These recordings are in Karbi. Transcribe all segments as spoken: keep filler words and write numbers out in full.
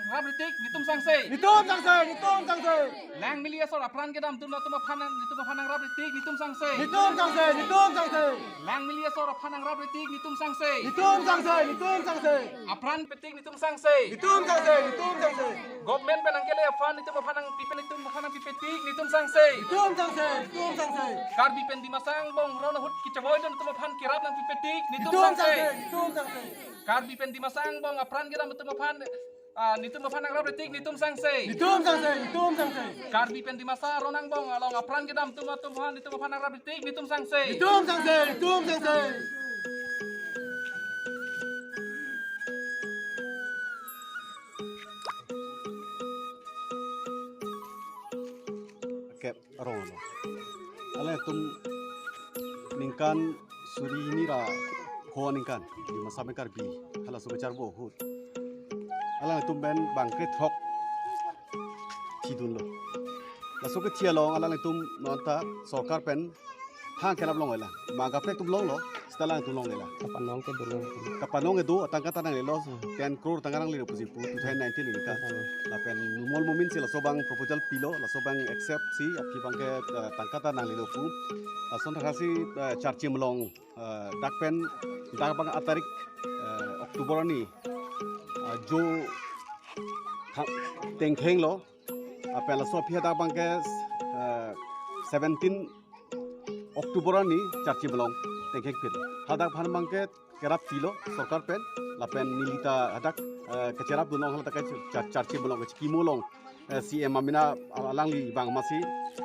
nangrap ritik, netum sangse. Netum sangse, netum sangse. Langmili asor apran kedam atum, atum aphan nang, netum aphan nangrap ritik, netum sangse. Netum sangse, netum sangse. Langmili asor aphan nangrap ritik, netum sangse. Netum sangse, netum sangse. Apran petik, netum sangse. Netum sangse, netum sangse. Government pen nangkele aphan, netum aphan nangpipe, netum aphan nangpipetik, netum sangse. Netum sangse, netum sangse. Karbi pen Dimasa angbong ron ahut kechevoi dun atum aphan kerap nangpipetik, netum Netum sangse. sangse, netum sangse. Karbi pen Dimasa angbong apran kedam atum aphan, ah, netum aphan nangrap ritik, netum sangse. Netum sangse, netum sangse. Karbi pen Dimasa aron angbong along apran kedam atum, atum aphan, netum aphan nangrap ritik, netum sangse. Netum sangse, netum sangse. Kep arong lo. Alangtum ningkan suri hini ra ko ningkan Dimasa pen Karbi halaso kacharbo ahut, alangtum pen bangkre throk thidunlo. Laso kethi along alangtum nonta sorkar pen hang kelap longvoi lang. Ma kaprek atum longlo, seta alangtum longlelang. Kapanong kedo lo. Kapanong kedo, atangka ta nanglelo, Hmm. ten crore tangka nanglelo pusi pu, two thousand nineteen ningkan. Hmm. Lapen Numal Momin si laso abang proposal pilo, laso abang accept si, aphi abangke, eh, tangka ta nanglelo pu. Lason thaksi, eh, Charchim along, eh, dak pen, dak abang atarik, eh, October arni, eh, jo tha-, tengkheng lo, lapen laso aphi hadak abangke, eh, seventeen October arni Charchim along tengkheng pir. Hadak aphan abangke kerap pilo sorkar pen, lapen neli ta hadak, eh, kecherap dunong haladak ke Char-, Charchim along kechikimo along, eh, C M amena alangli vang masi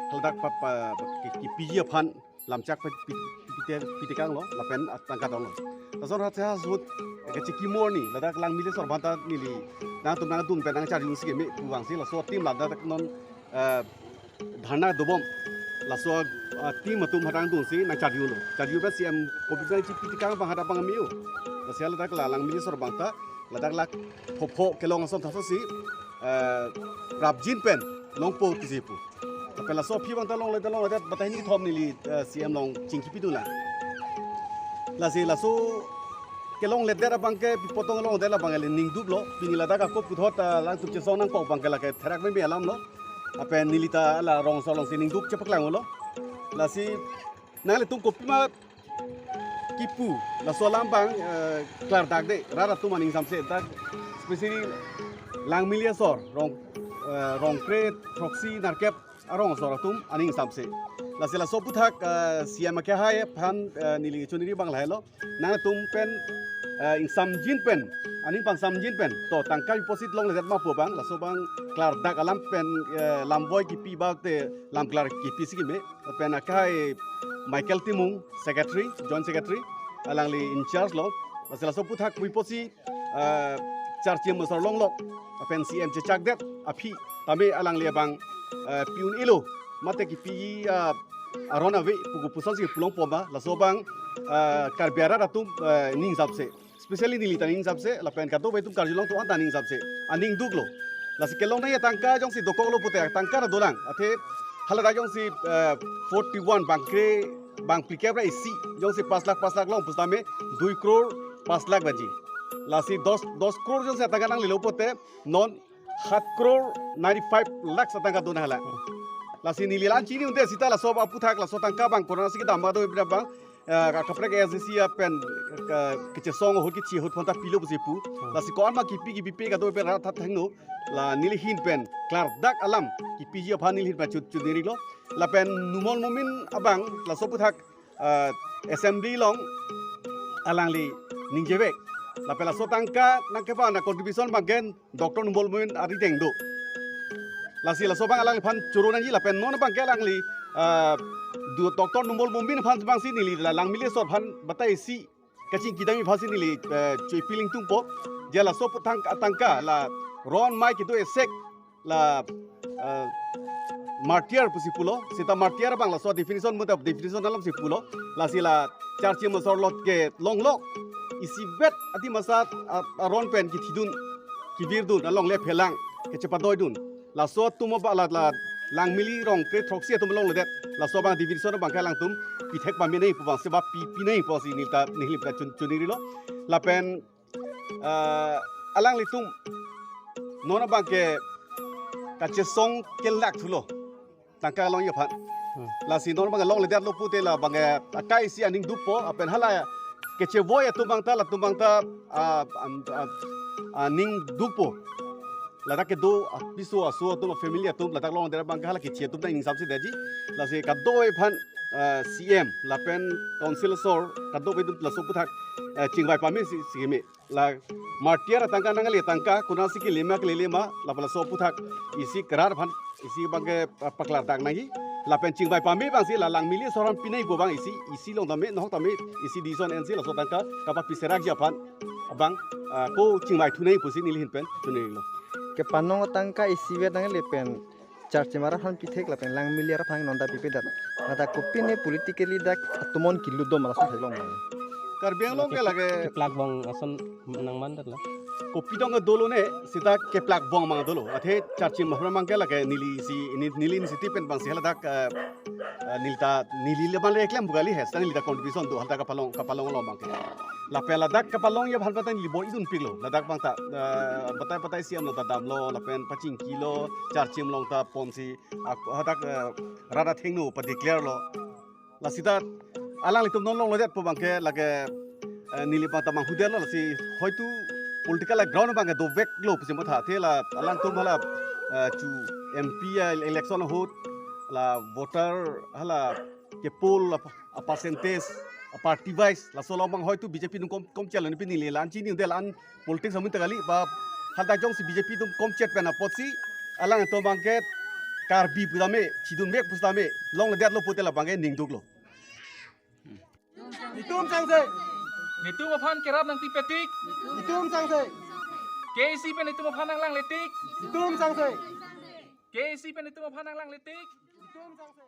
haladak pa, pa, ki, kipiji aphan lamchak pa, pi, pi, pite, pite kanglo, lapen atangka donglo. Lason rat sehat sut, eh, kechikimo arni, ladak Langmili asor aphanta neli nangtum nangdun pen nangcharjun si keme pu vangsi laso ateam ladak non, eh, dharna dobom. Laso, ah, team atum hadak dunsi nangcharjunlo. Charjun pen C M kopi pen chipiti kang abang hadak abang ameo. Lasi ladak la Langmili asor aphanta ladak la phopho kelong ason thaso si, eh, prapjin pen longpo pusi pu. Lapen laso aphi abangta longledet longledet batai hini kethom neli, eh, C M along chingki pidunlang. Lasi laso kelongledet abangke pi apot longledet abang le ningduklo. Pini ladak ako puthot, eh, alangtum chesong nangkok abangke lake therak meme alam lo. Lapen neli ta la rong asor alongsi ningduk chepaklanglo. Lasi nanglitum kopima kipu laso alam abang, eh, klardak de, rat atum aning samse dak, especially Langmili asor, rong, eh, rong kre throksi nerkep arong asor atum aning samse. Lasi laso aputhak, eh, C M akehai aphan, eh, neli choniri abang lahelo. Nangtum pen, eh, ingsamjin pen, aning pangsamjin pen, to tangka deposit longledet ma pu abang, laso abang klardak alam pen, eh, lamvoi kipi ba te lam klar kipi si keme, pen akehai Michael Timung, secretary, joint secretary, alangli in charge lo, lasi laso aputhak pu apotsi, eh, Charchim asor longlok, pen C M chechakdet aphi, tame alangli abang, eh, pi un-elo, mate kipi, eh, aron ave pu kopusonsi pu longpo ma, laso abang, eh, Karbi arat atum, eh, ning samse. Especially neli ta ning samse, lapen kadokave atum karjulong atum anta ning samse. Aning duklo. Lasi kelongnei atangka jongsi dokoklo pute atangka ta dolang. Athe haladak jongsi, eh, forty-one bangkre, bangphlikep ra isi jongsi pas lakh pas lakh long pusitame dui crore pas lakh vanji. Lasi dos, dos crore jongsi atangka nanglelo pute non সাত crore ninety five lakh atangka dun hala. Lasi neli la-an chini un-e seta laso aputhak laso atangka abang corona si kedam ba do abang, eh, ka kaprek A S D C apen, eh, kechesong ahut kechi ahut aphanta pilo pusi pu. Hmm. Lasi ko-an ma kipi kipi pe kadokave rat ta thangno, la neli ahin pen klardak alam kipiji aphan neli ahin pen chut chut niriklo. Lapen Numal Momin abang laso aputhak, eh, assembly along alangli ningjevek. Lapen laso atangka nangkevan a-contribution abangke Doctor Numal Momin arideng do. Lasi laso abang alangliphan choro nangji lapen non abangke alangli, ah, do-, Doctor Numal Momin aphan abangsi neli la Langmili asor aphan batai isi kachingki damji aphansi neli, eh, choipi lingtungpo. Je laso aputhak atangka la ron mai kedo esek la, eh, martyr pusi pulo, seta martyr abang laso definition muta definition alamsi pulo, lasi la Charchim asor along kelonglok, isivet adimasa a-, aron pen kithidun, kivirdun, alongle phelang, kechepadoidun. Laso atum abang la, la Langmili rong kre throksi atum longledet. Laso abang definition abangke alangtum pithek pamenei pu abangsi ba pi, pinei pusi neli ta, neli ta chun, chonirilo. Lapen, eh, alanglitum Non abangke kachesong kelak thulo. Tangka longji aphan. Hmm. Lasi non abangke longledetlo pute la abangke akai isi aning dukpo, lapen hala kechevoi atum abangta, latum abangta, ah, am, ah, ah, ning dukpo. Ladak kedo apiso aso atum, family atum, ladak longledet abangke hala keche atum ta iningsam si detji. Lasi kadokave aphan, ah, C M, lapen council asor, kadokave atum laso aphuthak, eh, chingvai pame si, si keme. La martyr atangka nangkele tangka, konatsi kelema kelele ma, lapen laso aphuthak isi kerar aphan, isi abangke, ah, paklardak nangji. Lapen chingvai pame abangsi la Langmili asor aphan pinangji pu abang isi, isi along tame, nahok tame, isi decision ensi laso atangka kapapiserakji aphan abang, ah, ko chingvai thu nangji pusi neli ahin pen thu nanglo. Kepanong atangka isivet nangkele pen Charchim arat aphan pithek lapen Langmili arat aphan non ta pipedet. Nata kopine politically dak atomon kelutdun ma lason theklong ma? Karbi Anglong ke lake keplak bong ason nangmandet la. Kopi dong ke dolo ne, seta keplak bong abang dolo. Athe Charchim aphan abangke lake neli isi, ni-, neli initiative pen abangsi haladak, eh, eh, neli ta, neli le abang le eklem bugali he, seta neli ta contribution do haladak kapalong, kapalong lo abangke. Lapen ladak kapalongji aphan abangta neli bor-idunpiklo. Ladak abangta, eh, batai batai C M along ta damlo, lapen pachingkilo, Charchim along ta ponsi, ak-, hadak, eh, rat athengno pa-declare lo. Lasi ta alanglitum non longledetpo abangke lake, eh, neli abangta manghudetlo, lasi hoitu political ground abangke doveklo pusi matha, athe la alangtum hala, eh, chu M P a election ahut la voter hala ke-poll a, a percentage, a party wise, laso along abang hoitu B J P atum kom, komchelo, ne pini le la-an chini unde la-an politics amun ta kali, ba hadak jongsi B J P atum komchet pen apotsi alangtum abangke Karbi pu tame, chidunvek pu tame, longledetlo pute la abangke ning duklo. Itum sangse. Netum aphan kerap nangtipetik. Itum sangse. K A C pen netum aphan nanglangletik. Itum sangse. K A C pen netum aphan nanglangletik. Itum sangse.